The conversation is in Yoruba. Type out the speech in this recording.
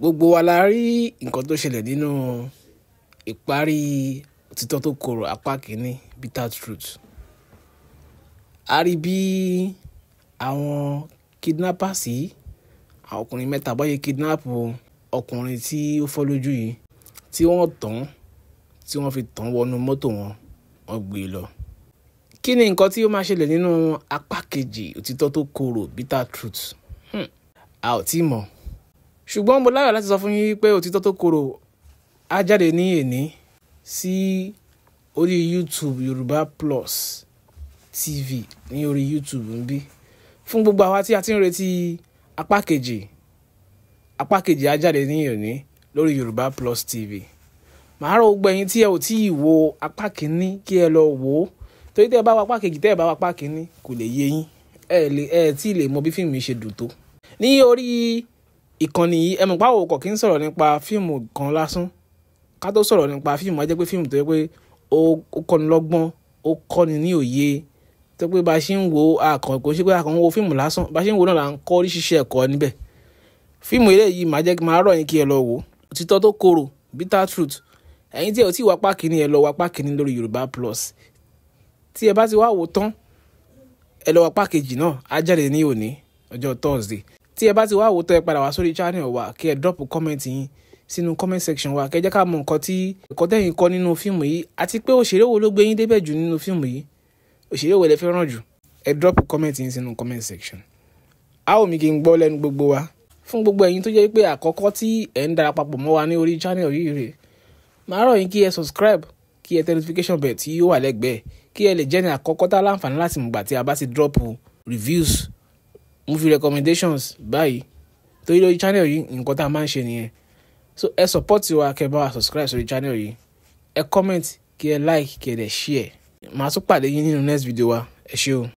Gbogbo wa la rí nǹkan tó ṣẹlẹ̀ nínú ìparí Òtítọ́ tó Korò apá kìíní, Bitter Truth. A rí bí àwọn kidnappers yìí, àwọn ọkùnrin mẹ́ta bọ́ ṣe kidnap ọkùnrin tí ó fọ́ lójú yìí, tí wọ́n tàn, tí wọ́n fi tàn wọnú mọ́tò wọn, wọ́n gbé e lọ. Kí ni nǹkan tí ó máa ṣẹlẹ̀ nínú apá kejì Òtítọ́ tó Korò, Bitter Truth? A ò tí ì mọ̀. Ṣùgbọ́n mo láyọ̀ láti sọ fún yín pé Òtítọ́ tó Korò á jáde ní èní sí orí YouTube, Yorùbá Plus TV ní orí YouTube ń bí. Fún gbogbo àwa tí a ti ń retí apá kejì, apá kejì á jáde ní òní lórí Yorùbá Plus TV. Màá rọ̀ gbogbo ẹ̀yin tí ẹ ò tí ì wo apá kìíní kí ẹ lọ wò ó, torí tẹ́ ẹ bá wo apá kejì, tẹ́ ẹ bá wo apá kìíní, kò lè yé yín. Ẹ tí ì lè mọ bí fíìmù yìí ṣe dùn tó. Ní orí ìkànnì yìí, ẹ mọ̀ pé àwọn kò kí ń sọ̀rọ̀ nípa fíìmù kan lásán. Ká tó sọ̀rọ̀ nípa fíìmù, á jẹ́ pé fíìmù tó jẹ́ pé ó kọ́ni lọ́gbọ́n, ó kọ́ni ní òye, tó pé bá ṣe ń wo àkàn, kò ṣe pé a kàn ń wo fíìmù lásán, bá ṣe ń wo náà là ń kọ́ oríṣiríṣi ẹ̀kọ́ níbẹ̀. Fíìmù eléyìí, màá jẹ́ máa rọ̀ yín kí ẹ lọ wò ó. Òtítọ́ tó Korò, Bitter Truth. Ẹ̀yin tí ẹ ò tí ì wo apá kìíní, ẹ lọ wo apá kìíní lórí Yorùbá Plus. Tí ẹ bá ti wá wò tán, ẹ lọ wo apá kejì náà, á jáde ní òní, ọjọ́ Thursday. Tí ẹ bá ti wá wò tán, ẹ padà wá sórí channel wa, kí ẹ drop comment yín sínú comment section wa, kí ẹ jẹ́ ká mọ nǹkan tí ẹ̀kọ́ tẹ́yin kọ́ nínú fíìmù yìí, àti pé òṣèré wo ló gbé yín débẹ̀ jù nínú fíìmù yìí, òṣèré wo lẹ fẹ́ràn jù. Ẹ drop comment yín sínú comment section. A ò mí kí n gbọ́ lẹ́nu gbogbo wa. Fún gbogbo ẹ̀yin tó jẹ́ pé àkọ́kọ́ tí ẹ̀ ń darapapọ̀ mọ́ wa ní orí channel yìí rè, màá rọ̀ yín kí ẹ subscribe, kí ẹ tẹ notification bell tí ó wà lẹ́gbẹ̀ẹ́, kí ẹ lè jẹ́ ní àkọ́kọ́ tá láǹfààní láti mọ̀gbà tí a bá ti drop reviews, movie recommendations báyìí, torí lórí channel yìí, nǹkan tá a máa ń ṣe nìyẹn. So ẹ support wa, kẹ́ bá wa subscribe sórí channel yìí, ẹ comment, kí ẹ like, kí ẹ dẹ̀ share. Màá tún pàdé yín nínú next video wa. Ẹ ṣé o.